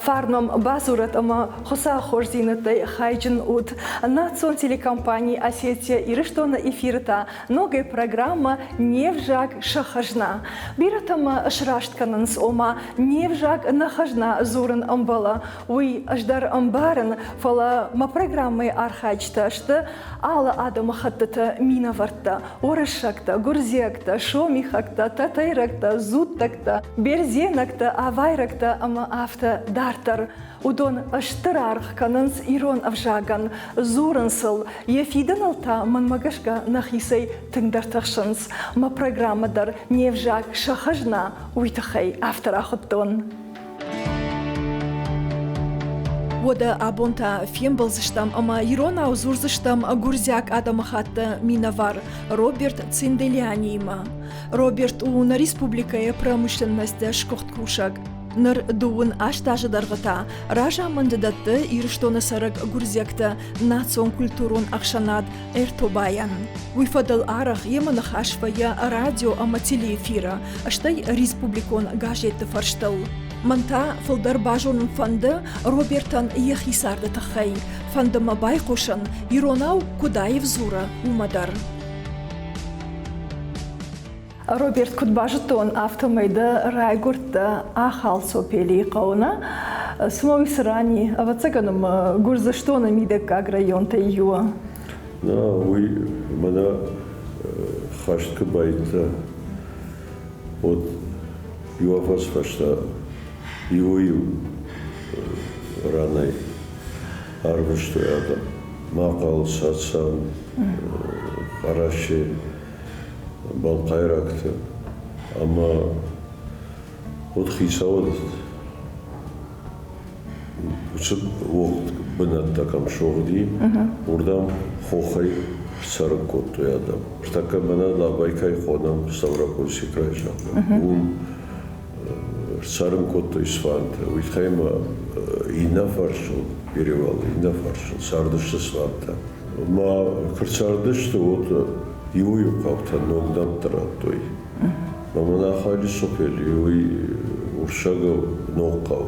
Фарном бадзурӕт ӕмӕ Хуыцауы хорздзинӕдтӕй хайджын ут. Национ телекомпани Осетия Ирыстоны эфиры та ногӕй программӕ Не взаг сӕ хӕзна. Бирӕтӕ мӕ сраст кӕнынц, ома не взаг нӕ хӕзна дзурын ӕмбӕлы. Уый ӕз дӕр ӕмбарын, фӕлӕ мӕ программӕйы архайджытӕ сты алы адӕмыхӕттыты минӕвӕрттӕ, уырыссӕгтӕ, гуырдзиӕгтӕ, сомихӕгтӕ, тӕтӕйрӕгтӕ, дзуттӕгтӕ, бердзенӕгтӕ, авайрӕгтӕ ӕмӕ афтӕ дарддӕр. Уыдон стыр аргъ кӕнынц ирон ӕвзагӕн, дзурынц ыл, йӕ фидӕныл та, мӕнмӕ гӕсгӕ, нӕхицӕй тынгдӕр тыхсынц. Мӕ программӕ дӕр не взаг сӕ хӕзна, уый тыххӕй афтӕ рахуыдтон. Уӕдӕ абон та фембӕлдзыстӕм ӕмӕ иронау дзурдзыстӕм гуырдзиаг адӕмыхатты минӕвар Роберт Цинделианиимӕ. Роберт у нӕ республикӕйы промышленносты сгуыхт кусӕг. Ныр 18 азы дӕргъы та разамынд дӕтты Ирыстоны цӕрӕг гуырдзиӕгты национ-культурон ӕхсӕнад Эртобайӕн. Уый фӕдыл арӕх йемӕ ныхас вӕййы радио ӕмӕ телеэфиры, стӕй республикон газетты фӕрстыл. Мӕн та фылдӕр базонын фӕнды Робертӕн йӕхи царды тыххӕй. Фӕнды мӕ байхъусын, иронау куыд аив дзуры, уымӕ дӕр. Роберт, куыд базыдтон, афтӕмӕй дӕ райгуырдтӕ Ахалцопелийы хъӕуы, нӕ? Цыма уый цы ран и? Ӕвӕццӕгӕн ӕмӕ Гуырдзыстоны мидӕггаг районтӕй иуы. Нӕ, уый мӕнӕ хӕст куы байдыдта, уӕд иу афӕдз фӕстӕ иуӕй-иу ранӕй ӕрвыстой адӕм. Мӕхъӕл, Цӕцӕн, Хъӕрӕсе, балхъайрӕгты ӕмӕ уӕд хицауад уыцы уӕгъд бынӕттӕ кӕм сыгъди, уырдӕм хохӕй сцӕрын кодтой адӕм. Ныртӕккӕ мӕнӕ Лабӕй кӕй хонӕм, Ставропольский край, зӕгъгӕ, уым сцӕрын кодтой свантӕ. Уый тыххӕй ма иннӕ фарсыл, перевалы иннӕ фарсыл цардысты свантӕ. Ма куы рцардысты, уӕд иуӕй-иу хъӕутӕ ног нӕмттӕ радтой. Мӕнӕ Ахали Сопели, уый урсагау ног хъӕу.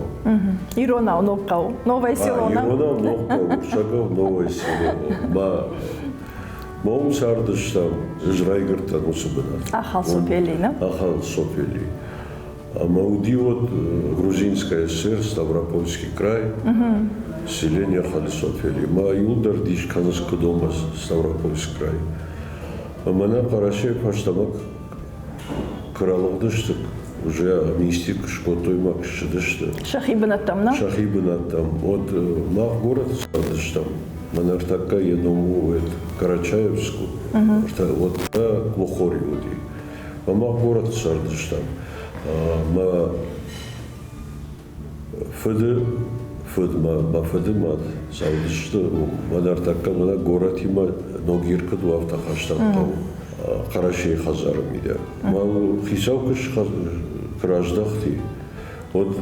Иронау ног хъӕу, Новое село. Иронау ног хъӕу, урсагау Новое село. Ма ма уым цардыстӕм, ӕз райгуырдтӕн уыцы бынат. Ахалсопели, нӕ? Ахалсопели. Ӕмӕ уыди вот Грузинская ССР, Ставропольский край, селение Халисофели. Ма иуылдӕр дис кӕнынц, куыд ома Ставропольский край. Ӕмӕ нӕ Хъӕрӕсейы фӕстӕмӕ куы ралыгъдысты, уже амнисти куы скодтой ма куы ссыдысты. Сӕхи бынӕттӕм, нӕ? Сӕхи бынӕттӕм. Вот мах горӕты цардыстӕм. Мӕн ӕртӕккӕ йӕ ном у Карачаевск. Вот Клухори уыди. Мӕ горӕты цардыстӕм. Мӕ фыды фыд, мӕ фыды мад цардысты мӕ ныртӕккӕ мӕнӕ горӕтимӕ Ногир куыд у, афтӕ хӕстӕг хъӕу Хъӕрӕсейы хӕдзары мидӕг. Мӕ хицау куы раздӕхти, уӕд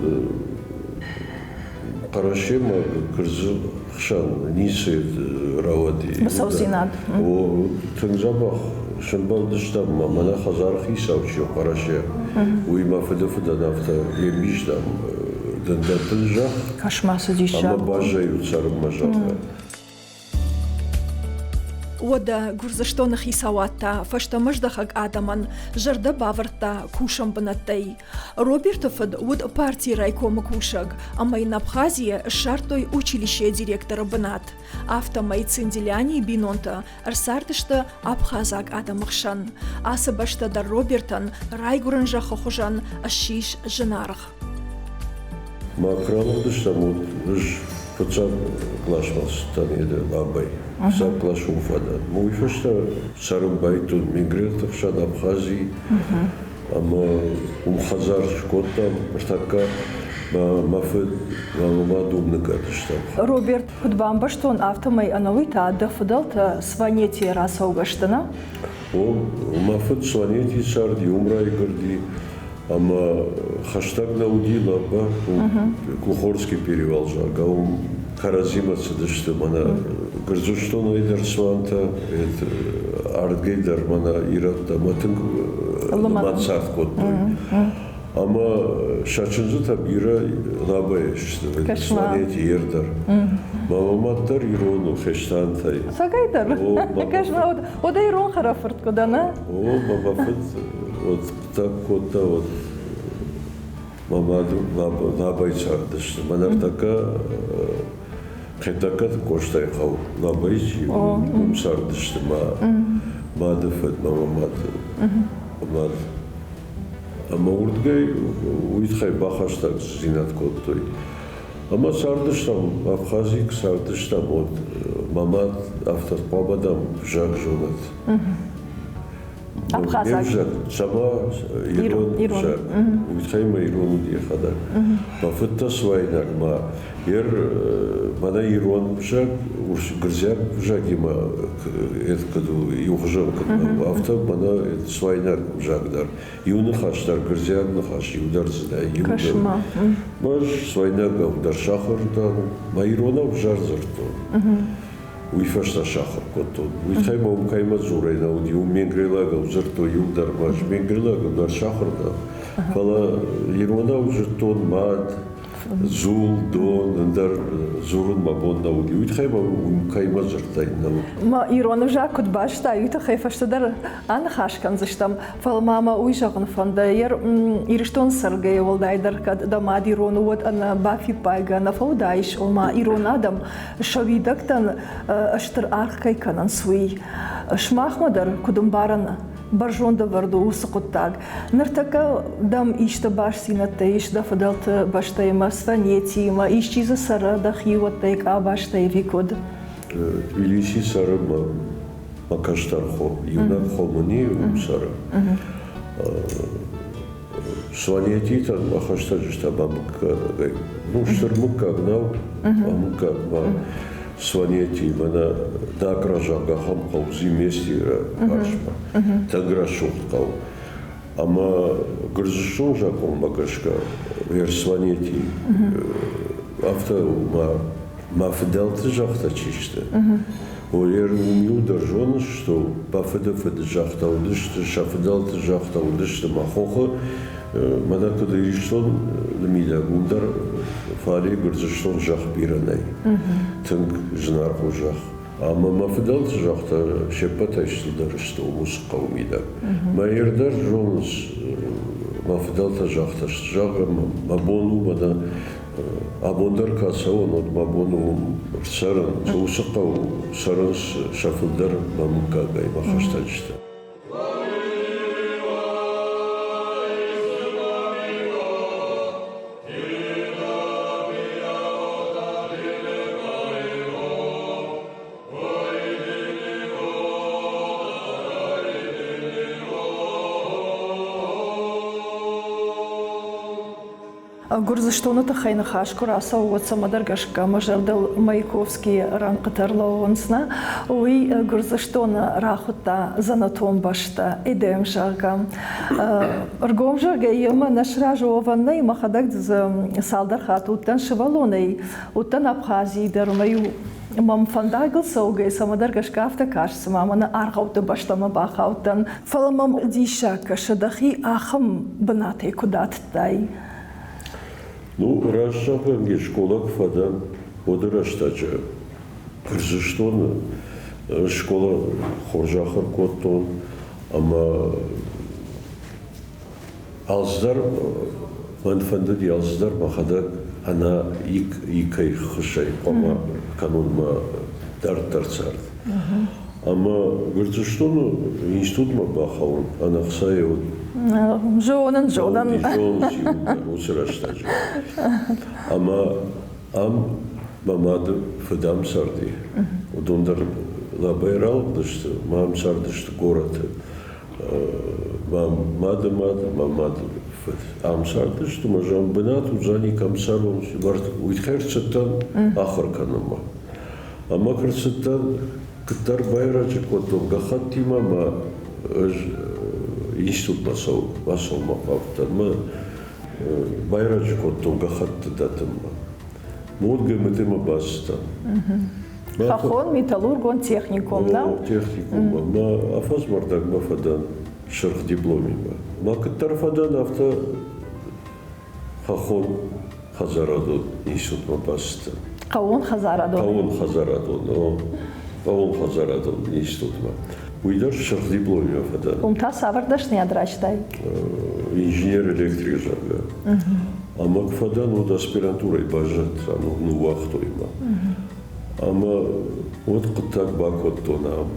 Хъӕрӕсемӕ Гуырдзы хсӕн ницы рауади. Быцӕудзинад. О, тынг дзӕбӕх сӕмбӕлдыстӕм ма мӕнӕ хӕдзары хицау чи у Хъӕрӕсе, уый мӕ фыды фыдӕн афтӕ йе мбис, дам, дын дӕттын зӕхх. Кӕс-ма, цы диссаг. Ӕмӕ баззайут цӕрынмӕ, зӕгъгӕ. Уӕдӕ Гуырдзыстоны хицауад та фӕстӕмӕздӕхӕг адӕмӕн зӕрдӕ бавӕрдта кусӕн бынӕттӕй. Роберты фыд уыд партийы райкомы кусӕг ӕмӕ йын Абхазийы ссардтой училищейы директоры бынат. Афтӕмӕй Цинделианийы бинонтӕ ӕрцардысты абхазаг адӕмы хсӕн. Ацы бӕстӕ дӕр Робертӕн райгуырӕн зӕххы хуызӕн ссис зынаргъ. Мах ралыгъдыстӕм уыд ӕз фыццаг къласмӕ цыдтӕн еды Лабӕй. Фыццаг кълас уым фӕдӕн. Уый фӕстӕ цӕрын байдыдтон Мингрелты хсӕн Абхазийы ӕмӕ уым хӕдзар скодтам. Ныртӕккӕ мӕ фыд ӕмӕ мад уым ныгӕд стӕм. Роберт, куыд бамбӕрстон, афтӕмӕй ӕнӕуый та дӕ фыдӕлтӕ Сванетийӕ рацӕугӕ сты, нӕ? О, мӕ фыд Сванетийы царди, уым райгуырди. Ӕмӕ хӕстӕг нӕ уыди Лабӕ, Клухорский перевал, зӕгъгӕ, уым кӕрӕдзимӕ цыдысты мӕнӕ Гуырдзыстонӕй дӕр цуантӕ, ардгӕй дӕр мӕнӕ ирӕттӕ ӕмӕ тынг лымӕн цард кодтой. Ӕмӕ сӕ чындзытӕ бирӕ Лабӕйы сты, Сванети ер дӕр. Мӕ мад дӕр ирон у, хестантӕй. Цӕгӕй дӕр? Кӕс-ма, уӕдӕ ирон хӕрӕфырт куы дӕ, нӕ? О, мӕ фыд вот так кодта, вот мӕ мад Лабӕйы цардысты. Мӕ ныртӕккӕ Хетӕгкаты Къостайы хъӕу Лабӕйы чи уым цардысты мӕ мады фыд, мӕ мад. Ӕмӕ уырдыгӕй уый тыххӕй бахӕстӕгдзинад кодтой. Ӕмӕ цардыстӕм, Абхазийы куы цардыстӕм, уӕд мӕ мад афтӕ хъуамӕ, дам, взаг зонӕд. Абхазаг. Ме взаг, цӕмӕ ирон взаг. Уый тыххӕй мӕ ирон уыд йӕхӕдӕг. Мӕ фыд та суайнаг ма Ер мӕнӕ ирон взаг, гуырдзиаг взагимӕ куыд у, иухуызон куыд нӕу, афтӕ мӕнӕ суайнаг взаг дӕр. Иу ныхас дӕр гуырдзиаг ныхас, иу дӕр дзы нӕй, иу дӕр. Ӕз суайнагау дӕр сахуыр дӕн, мӕ иронау взӕр дзырдтон. Уый фӕстӕ сахуыр кодтон. Уый тыххӕй ма уым кӕимӕ дзурӕй нӕ уыди, уым менгрелагау дзырдтой иу дӕр ма, ӕз менгрелагау дӕр сахуыр дӕн. Фӕлӕ иронау зыдтон мад, дзул, дон, ӕндӕр дзурын мӕ бон нӕ уыди. Уый тыххӕй ма уым кӕимӕ дзырдтай нӕ уыд. Ма ирон ӕвзаг куыд базыдтай, уый тыххӕй фӕстӕдӕр аныхас кӕндзыстӕм. Фӕлӕ ма мӕ уый зӕгъын фӕнды, Ирыстон цӕргӕйӕ уӕлдайдӕр кӕд дӕ мад ирон у, уӕд ӕнӕ бафиппайгӕ нӕ фӕуыдаис, ома ирон адӕм сӕ уидӕгтӕн стыр аргъ кӕй кӕнынц, уый. Сымахмӕ дӕр куыд ӕмбарӕн бӕрзонд ӕвӕрд у уыцы хъуыддаг. Ныртӕккӕ дӕм исты бастдзинӕдтӕ ис дӕ фыдӕлты бӕстӕимӕ, Сванетиимӕ, исчи дзы цӕры дӕ хиуӕттӕй, къабӕзтӕй ӕви куыд? Тбилиси цӕры мӕ кӕстӕр хо, иунӕг хо мын и, уым цӕры. Сванетитӕн мӕ хӕстӕджытӕ мӕ мыггагӕй, ну, стыр мыггаг нӕу, мӕ мыггаг ма Сванети, мӕнӕ Дакра, зӕгъгӕ, ахӕм хъӕу Зиместийы фарсмӕ, тынг рӕсугъд хъӕу. Ӕмӕ Гуырдзыстон закъонмӕ гӕсгӕ Сванети афтӕ мӕ мӕ фыдӕлты зӕгътӕ чи сты, Уый уым иу дӕр зоныс, что мӕ фыды фыды зӕгътӕ уыдысты, сӕ фыдӕлты зӕгътӕ уыдысты мӕ хохы. Мӕнӕ куыд Ирыстон мидӕг, уым дӕр фале Гуырдзыстон зӕхх бирӕ нӕй. Тынг зынаргъ у зӕхх. Ӕмӕ мӕ фыдӕлты зӕгътӕ се ппӕтӕй стылдӕр сты уыцы хъӕуы мидӕг. Мӕ ир дӕр зонынц, мӕ фыдӕлтӕ зӕгътӕ сты, зӕгъгӕ, мӕ бон у мӕнӕ Абон дӕр кӕд цӕуын, уӕд мӕ бон у цӕрын. Уыцы хъӕу цӕрынц сӕ фылдӕр мӕ мыггагӕй мӕ хӕстӕджытӕ. Гуырдзыстоны тыххӕй ныхас куы рацӕуы, уӕд цӕмӕдӕр гӕсгӕ мӕ зӕрдыл Маяковскийы рӕнхъытӕ ӕрлӕууынц, нӕ? Уый Гуырдзыстоны рахуыдта дзӕнӕтон бӕстӕ, Эдем, зӕгъгӕ. Ӕргом зӕгъгӕ, йемӕ нӕ сразы уӕвӕн нӕй, мӕхӕдӕг дзы цалдӕр хатт уыдтӕн сывӕллонӕй, уыдтӕн Абхазийы дӕр, ӕмӕ-иу мӕм фӕндагыл цӕугӕ цӕмӕдӕр гӕсгӕ афтӕ каст, цыма мӕнӕ аргъӕутты бӕстӕмӕ бахаудтӕн. Фӕлӕ мӕм диссаг кӕсы, дӕхи ахӕм бынатӕй куыд атыдтай? Ну, раст зӕгъӕн, скъола куы фӕдӕн, уӕды рӕстӕджы Гуырдзыстоны скъола хорз ахуыр кодтон ӕмӕ алцыдӕр мӕн фӕндыди алцыдӕр мӕхӕдӕг ӕнӕ икӕй ххуысӕй хъуамӕ кӕнон мӕ дарддӕр цард. Ӕмӕ Гуырдзыстоны институтмӕ бахауын ӕнӕхцайӕ уыд. Зонын, зонын. Зонын, уыцы рӕстӕджы. Ӕмӕ ам мӕ мады фыд ам царди. Уыдон дӕр Лабӕйы ралыгъдысты, ма ам цардысты горӕты. Мӕ мады мад, мӕ мады фыд ам цардысты, мӕ зӕгъын, бынат уыдзӕни, кӕм цӕрон, уый тыххӕй ӕрцыдтӕн ахуыр кӕнынмӕ. Ӕмӕ куы рцыдтӕн, куыддӕр байрӕджы кодтон гӕххӕттимӕ мӕ ӕз институтмӕ бацӕуынмӕ хъавыдтӕн. Мӕ байрӕджы кодтон гӕххӕтты дӕттынмӕ. Мод ГМТ-мӕ бацыдтӕн. Хӕххон металлургон техникум, да? Техникуммӕ. Мӕ афӕдзмӕрдӕгмӕ фӕдӕн сырх дипломимӕ. Мӕ куыддӕр фӕдӕн, афтӕ Хӕххон хӕдзарадон институтмӕ бацыдтӕн. Хъӕууон хӕдзарадон? Хъӕууон хӕдзарадон, о. Хъӕууон хӕдзарадон институтмӕ. Уый дӕр сырх дипломимӕ фӕдӕн. Уым та цавӕр дӕсныйад райстай? Инженер-электрик, зӕгъгӕ. Ӕмӕ куы фӕдӕн, уӕд аспирантурӕйы баззадтӕн, ныууагътой мӕ. Ӕмӕ уӕд хъуыддаг бакодтон ам.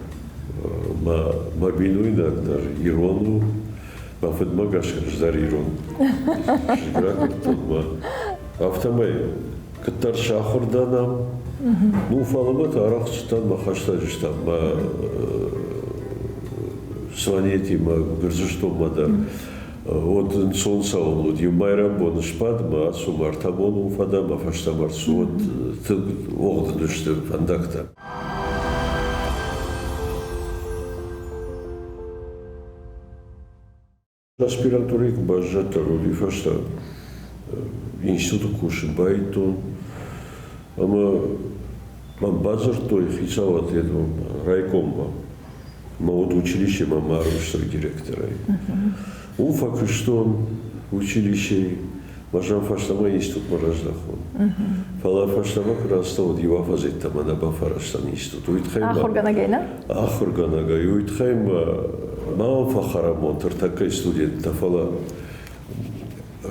Мӕ, мӕ бинойнаг дӕр ирон у, мӕ фыдмӕ гӕсгӕ ӕз дӕр ирон чызг ракуырдтон мӕ. Афтӕмӕй куыддӕр сахуыр дӕн ам, ну, фӕлӕ мӕ та арӕх цыдтӕн мӕ хӕстӕджытӕм, мӕ Сванетимӕ, Гуырдзыстонмӕ дӕр. Уӕд ӕнцон цӕуын уыд. Иу майрӕмбон сбад мӕ ацу, мӕ ӕртӕ боны уым фӕдӕ мӕ фӕстӕмӕ ӕрцу, уӕд тынг уӕгъд уыдысты фӕндӕгтӕ. Аспирантурӕйы куы баззадтӕн, уӕд уый фӕстӕ институты кусын байдыдтон ӕмӕ мӕм бадзырдтой хицауад райкоммӕ. Мӕ уд училищемӕ мӕ ӕрвыстой директорӕй. Уым фӕкуыстон училищейы, мӕ зӕн фӕстӕмӕ институтмӕ раздӕхон. Фӕлӕ фӕстӕмӕ куы рацыдтӕн, уӕд иу афӕдз йеддӕмӕ нӕ бафӕрӕзтан институт. Уый тыххӕй Ахуыргӕнӕгӕй, нӕ? Ахуыргӕнӕгӕй. Уый тыххӕй ма мӕм фӕхӕрамон ныртӕккӕйы студенттӕ, фӕлӕ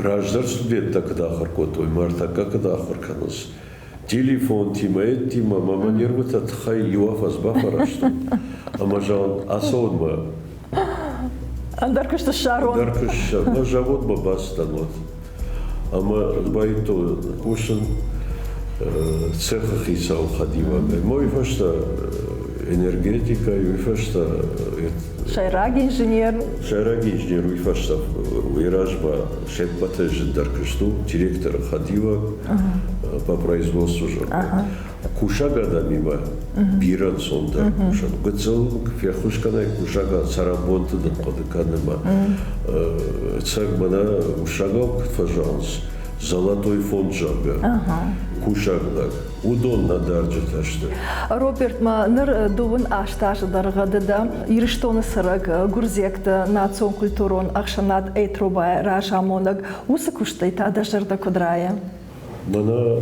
раздӕр студенттӕ куыд ахуыр кодтой, мӕ ӕртӕккӕ куыд ахуыр кӕнынц, телефонтимӕ, эдтимӕ мӕ мӕ нервытӕ тыххӕй иу афӕдз бафӕрӕзтон. Ӕмӕ зӕгъын, ацӕуын мӕ Ӕндӕр куыст ссарон. Ӕндӕр куыст ссарон. Мӕ заводмӕ бацыдтӕн уӕд. Ӕмӕ байдыдтон кусын цехы хицауы хӕдивӕгӕй. Мӕ уый фӕстӕ энергетикӕй, уый фӕстӕ Сӕйраг инженер. Сӕйраг инженер уый фӕстӕ уый размӕ се ппӕты зындӕр куыст у директоры хӕдивӕг по производству зӕгъгӕ. Кусӕг адӕмимӕ бирӕ ӕнцондӕр кусӕн. Гыццыл феххуыс кӕнай кусӕг цӕрӕнбонты дын хъуыды кӕны мӕ ӕцӕг мӕнӕ уырыссагау куыд фӕзӕгъынц, золотой фонд, зӕгъгӕ, кусӕг лӕг. Уыдон нӕ дарджытӕ сты. Роберт ма ныр дыууын аст азы дӕргъы ды дӕ Ирыстоны цӕрӕг гуырдзиӕгты национ-культурон ӕхсӕнад Этробайы разамонӕг. Уыцы куыстӕй та дӕ зӕрдӕ куыд райы? Мӕнӕ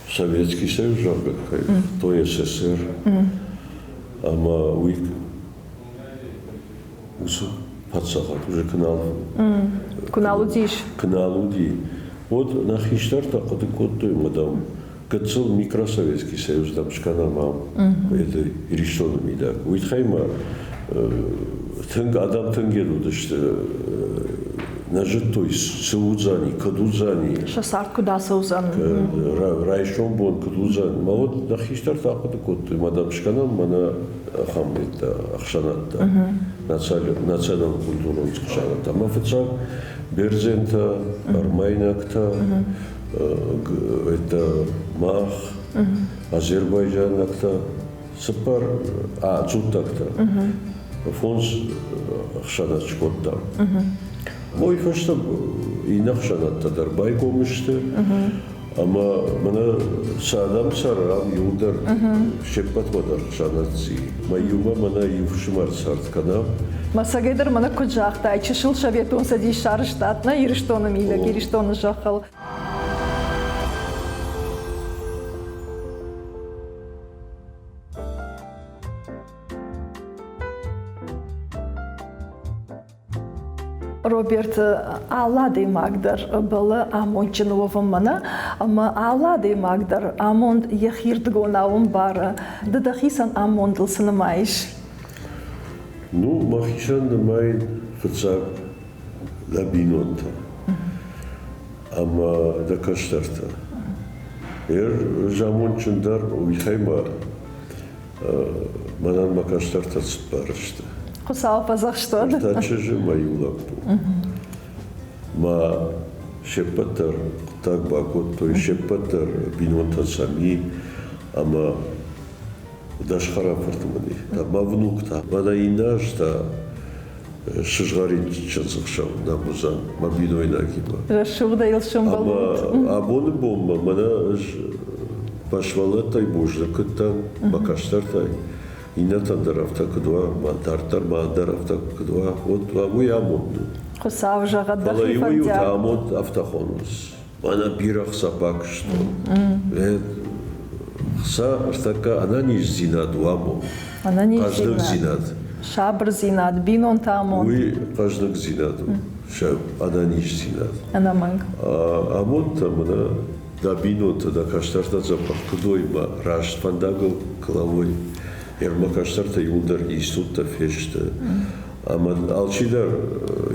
Советский Союз, зӕгъгӕ, кӕй хуыдтой СССР, ӕмӕ уый уыцы паддзахад уже куы нал Куы нал уыдис. Куы нал уыди, уӕд нӕ хистӕртӕ хъуыды кодтой, ӕмӕ, дам, гыццыл микросоветский Союз, дам, скӕнӕм ам, это Ирыстоны мидӕг. Уый тыххӕй ма тынг адӕм тынг йед уыдысты, нӕ зыдтой, цы уыдзӕни, куыд уыдзӕни. Сӕ цард куыд ацӕудзӕн. Райсом бон куыд уыдзӕн. Мӕ уӕд нӕ хистӕртӕ ахъуыды кодтой, мӕ дам, скӕнӕм мӕнӕ ахӕм ӕхсӕнадтӕ, националон-культурон ӕхсӕнадтӕ. Ӕмӕ фыццаг бердзентӕ, армайнӕгтӕ, это мах, азербайджанӕгтӕ, цыппар дзуттӕгтӕ, фондз ӕхсӕнад скодтам. Уый фӕстӕ иннӕ ӕхсӕнадтӕ дӕр байгом сты. Ӕмӕ мӕнӕ цы адӕм цӕры ам иуылдӕр се ппӕтмӕ дӕр хсӕнадци. Мӕ иумӕ мӕнӕ иу фсымӕр цард кӕнӕм. Мӕ цӕгӕйдӕр мӕнӕ куыд загътай, чысыл Советон Цӕдис сарӕзтат нӕ Ирыстоны мидӕг, Ирыстоны зӕххыл. Роберт, алы адӕймаг дӕр бӕллы амондджын уӕвынмӕ нӕ, ӕмӕ алы адӕймаг дӕр амонд йӕхирдыгонау ӕмбары. Ды дӕхицӕн амондыл цы нымайыс? Ну, мӕхицӕн нымайын фыццаг дӕ бинонтӕ ӕмӕ дӕ кӕстӕртӕ. Ӕз амондджын дӕр уый тыххӕй ма мӕнӕн мӕ кӕстӕртӕ цыппар сты. Хуыцау фӕдзӕхстон. Ӕртӕ чызджы мӕ иу лӕппу. Мӕ се ппӕт дӕр хъуыддаг бакодтой, се ппӕт дӕр бинонтӕ сӕм и, ӕмӕ дӕс хӕрӕфырты мын и. Мӕ внуктӕ. Мӕнӕ иннӕ аз та сызгъӕрин чындзыхсӕв нӕм уыдзӕн мӕ бинойнагимӕ. Рӕсугъдӕй йыл сӕмбӕлут. Ӕмӕ абоны бонмӕ мӕнӕ ӕз мӕ сывӕллӕттӕй бузныг куыд дӕн, мӕ кӕстӕртӕй, иннӕтӕн дӕр афтӕ куыд уа, мӕ дарддӕр ма дӕр афтӕ куыд уа, уӕд уый амонд у. Хуыцау зӕгъӕд Фӕлӕ дӕхи иуӕй-иутӕ фӕндиаг. амонд афтӕ хонынц. Мӕнӕ бирӕ хца бакуыстон. Хца ӕртӕккӕ ӕнӕниздзинад у амонд. Ӕнӕниздзинад. Хъӕздыгдзинад. Сабырдзинад, бинонты амонд. Уый хъӕздыгдзинад у, сӕ ӕнӕниздзинад. Ӕнӕмӕнг. Амонд та мӕнӕ дӕ бинонтӕ, дӕ кӕстӕртӕ дзӕбӕх куыд уой мӕ раст фӕндагыл куы лӕууой. Ӕрмӕ кӕстӕртӕ иуылдӕр институттӕ фесты. Ӕмӕ алчидӕр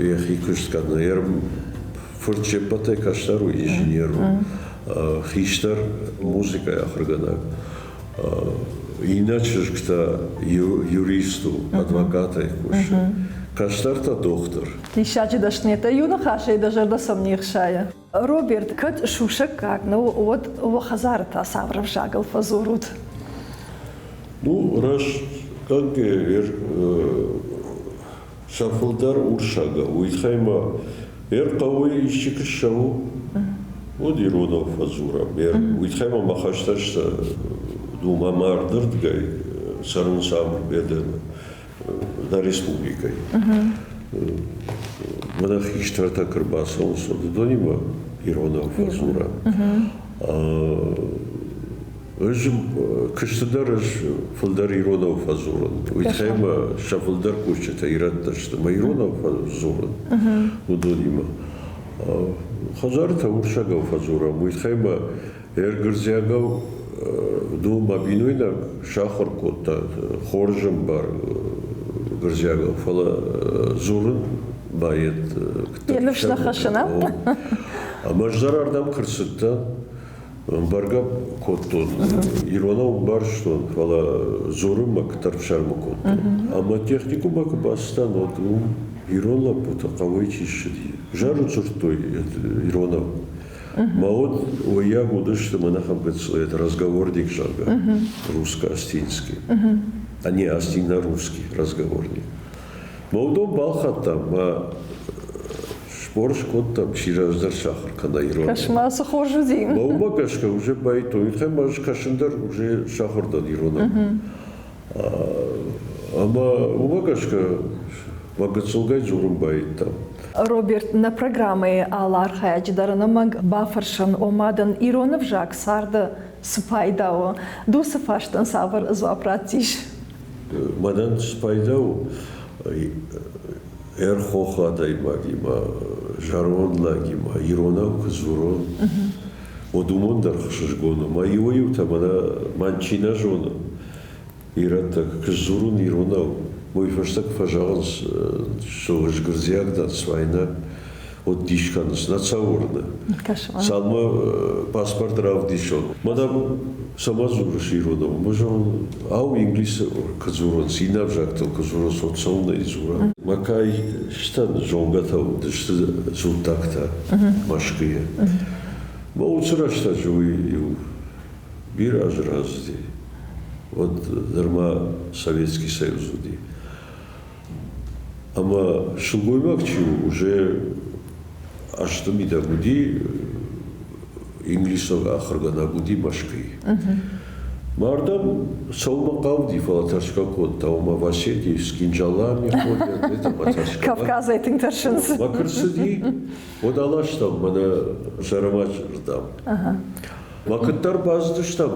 йӕхи куыст кӕны. Фырт се ппӕтӕй кӕстӕр у, инженер у, хистӕр музыкӕйы ахуыргӕнӕг. Иннӕ чызг та юрист у, адвокатӕй кусы. Кӕстӕр та дохтыр. Диссаджы дӕсныйӕдтӕ иу ныхасӕй дӕ зӕрдӕ сӕм не хсайы. Роберт, кӕд сусӕггаг нӕу, уӕд уӕ хӕдзары та цавӕр ӕвзагыл фӕдзурут? Ну, раст как сӕ фылдӕр урсагау. Уый тыххӕй ма ӕрхъӕуы исчи куы ссӕуы, уӕд иронау фӕдзурӕм. Уый тыххӕй ма мӕ хӕстӕ сты думӕ мардырдыгӕй цӕрынц ам Бедены, нӕ республикӕйы. Мӕнӕ хистӕртӕ куы рбацӕуынц, уӕд уыдонимӕ иронау фӕдзурӕм. Ӕз куысты дӕр ӕз фылдӕр иронау фӕдзурын. Уый тыххӕй мӕ сӕ фылдӕр кусджытӕ ирӕттӕ сты. Мӕ иронау фӕдзурын уыдонимӕ. Хӕдзары та урсагау фӕдзурӕм. Уый тыххӕй мӕ ӕргуырдзиагау ду мӕ бинойнаг сахуыр кодта хорз ӕмбар гуырдзиагау, фӕлӕ дзурын байет. Йӕ ныфс нӕ хӕссын, а? Ӕмӕ ӕз дӕр ардӕм куы рцыдтӕн, Бӕргӕ кодтон, иронау ӕмбӕрстон, фӕлӕ дзурынмӕ куыддӕр ӕфсӕрмы кодтон. Ӕмӕ техникуммӕ куы бацыдтӕн, уӕд уым ирон лӕппутӕ хъӕуӕй чи ссыди, зӕры дзырдтой иронау. Мӕ уӕд уыййаг уыдысты мӕнӕ ахӕм гыццыл разговорник, зӕгъгӕ, русско-астинский. А не, астино-русский разговорник. Мӕ уыдон балхӕдтам, мӕ Спор скодтам, чи раздӕр сахуыр кӕна ирон. Кӕс-ма, цы хорз уыди. Мӕ уымӕ гӕсгӕ уже байтон, уый ма ӕз кӕсын дӕр уже сахуыр дӕн иронау. Ӕмӕ уымӕ гӕсгӕ мӕ гыццылгай дзурын байдыдтам. Роберт, нӕ программӕйы алы архайӕджы дӕр ӕнӕмӕнг бафӕрсын, ома дын ирон ӕвзаг царды цы пайда у? Ду цы фарстӕн цавӕр дзуапп раттис? Мӕнӕн цы пайда у, ӕрхох адӕймагимӕ, зӕронд лӕгимӕ иронау куы дзурон, уӕд уымӕн дӕр хсызгон у. Мӕ иуӕй-иутӕ мӕнӕ мӕн чи нӕ зоны, ирӕттӕ, куы сдзурын иронау, уый фӕстӕ куы фӕзӕгъынц, что ӕз гуырдзиаг дӕн, цуайнаг, уӕд дис кӕнынц, нӕ сӕ уырны. Цалынмӕ паспорт равдисон. Мӕнӕ цӕмӕ дзурыс иронау? Мӕ зӕгъын, ау, инглисы куы дзурынц, иннӕ ӕвзӕгтыл куы дзурынц, уӕд цӕуылнӕ дзурӕм? Мӕ каистӕн зонгӕтӕ уыдысты дзуттӕгтӕ Мӕскуыйы. Мӕ уыцы рӕстӕджы уый иу бирӕ азы рацыди. Уӕд нырма Советский Союз уыди. Ӕмӕ сылгоймаг чи у, уже азты мидӕг уыди, инглисаг ахуыргӕнӕг уыди Мӕскуыйы. Мардӕм цӕуылмӕ хъавыди, фӕлӕ тӕрсгӕ кодта, ома Василий с кинжалами ходят, это ма тӕрсгӕ. Кавказӕй тынг тӕрсынц. Ма куы рцыди, уӕд аластам мӕнӕ Зӕрӕмӕджы рдӕм. Ма куыддӕр бацыдыстӕм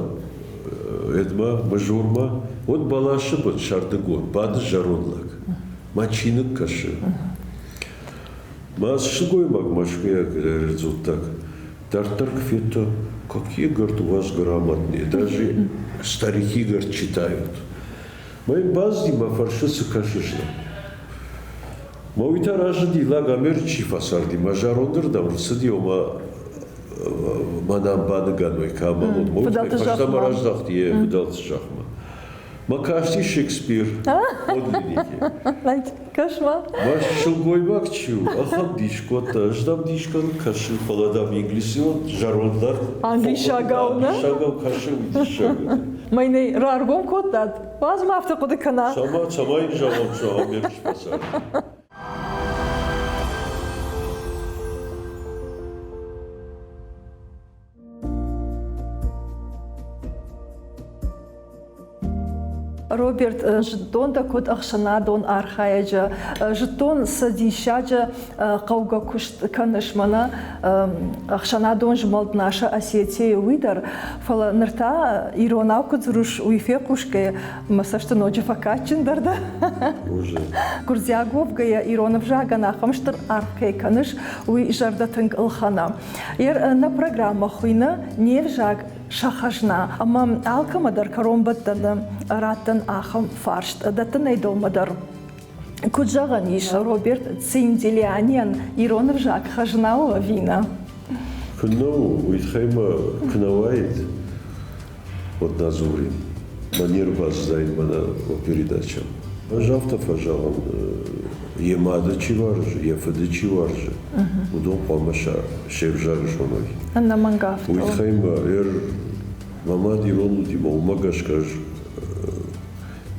Эдмӕ, Мызурмӕ, уӕд бӕласы бын сӕрдыгон бады зӕронд лӕг. Мӕ чиныг кӕсы. Мӕ сылгоймаг мӕскуыйаг дзуттаг дарддӕр куы федта, какие, говорит, у вас грамотные, даже старики, говорит, читают. Мӕ йын бацыди мӕ фӕрсы, цы кӕсыс? Мӕ уый та разынди лӕг Америчы фӕцарди, мӕ зӕрондырдӕм рцыди, ома мӕнӕн баныгӕной кӕмӕн уыд, фӕстӕмӕ раздӕхти йӕ фыдӕлты зӕхмӕ. Мӕ касти Шекспир подлинники. Кӕс-ма. Мӕ сылгоймаг чи у, ахӕм дис кодта. Ӕз дӕм дис кӕнын кӕсын, фӕлӕ дӕм инглисион зӕронд дӕр Англисагау, нӕ? Англисагау кӕсы, уый диссаг. Мӕнӕ раргом кодтат. Уадз ма афтӕ хъуыды кӕна. Цӕмӕ, цӕмӕй зӕгъӕм, зӕгъӕм, ме фсымӕр. Роберт, зыдтон дӕ куыд ӕхсӕнадон архайӕджы, зыдтон цы диссаджы хъӕугӕ куыст кӕныс мӕнӕ ӕхсӕнадон змӕлд Наша Осетия-йы уый дӕр, фӕлӕ ныр та иронау куыд дзурыс, уый фехъусгӕйӕ мӕ цӕсты ноджы фӕкадджындӕр дӕ. Гуырдзиаг уӕвгӕйӕ ирон ӕвзагӕн ахӕм стыр аргъ кӕй кӕныс, уый зӕрдӕ тынг ӕлхӕны. Нӕ программӕ хуыйны «Не взаг сӕ хӕзна» ӕмӕ алкӕмӕ дӕр кӕронбӕттӕны раттын ахӕм фарст, дӕттын ӕй дӕумӕ дӕр. Куыд зӕгъӕн ис, Роберт Цинделианийӕн ирон ӕвзаг хӕзна у ӕви нӕ? Куыннӕ у, уый тыххӕй мӕ куы нӕ уаид, уӕд нӕ дзурин. Мӕ не рбацыдаид мӕнӕ передачӕ. Ӕз афтӕ фӕзӕгъын, йӕ мады чи уарзы, йӕ фыды чи уарзы, уыдон хъуамӕ се взаг зоной. Ӕнӕмӕнг афтӕ. Уый тыххӕй мӕ мӕ мад ирон уыди, мӕ уымӕ гӕсгӕ ӕз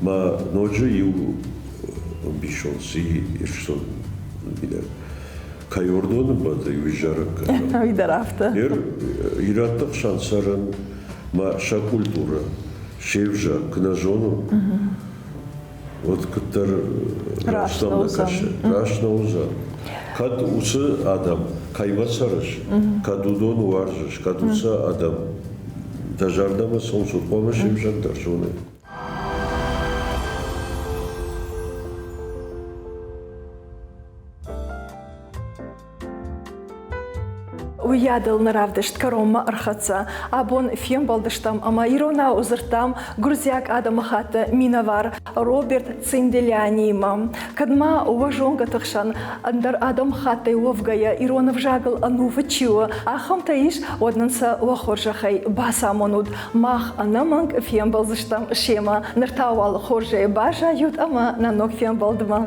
Ма ноджы иу ӕмбисонд ци Ирыстон мидӕг. Кӕй ордоны бады, уый зарӕг кӕны. Уый дӕр афтӕ. Ирӕтты хсӕн цӕрын ма сӕ культурӕ, се взаг куы нӕ зонын, уӕд куыддӕр раст нӕм нӕ кӕсы. Раст нӕ уыдзӕн. Кӕд уыцы адӕм кӕимӕ цӕрыс, кӕд уыдон уарзыс, кӕд уыцы адӕм дӕ зӕрдӕмӕ цӕуынц, уӕд хъуамӕ се взаг дӕр зоной. Уыйадыл нӕ равдыст кӕронмӕ ӕрхӕццӕ. Абон фембӕлдыстӕм ӕмӕ иронау дзырдтам гуырдзиаг адӕмыхатты минӕвар Роберт Цинделианиимӕ. Кӕд ма уӕ зонгӕты хсӕн ӕндӕр адӕмыхаттӕй уӕвгӕйӕ ирон ӕвзагыл ӕнувыд чи у, ахӕмтӕ ис, уӕд нын сӕ уӕ хорзӕхӕй бацамонут. Мах ӕнӕмӕнг фембӕлдзыстӕм семӕ. Ныр та уал хорзӕй баззайут ӕмӕ нӕ ног фембӕлдмӕ.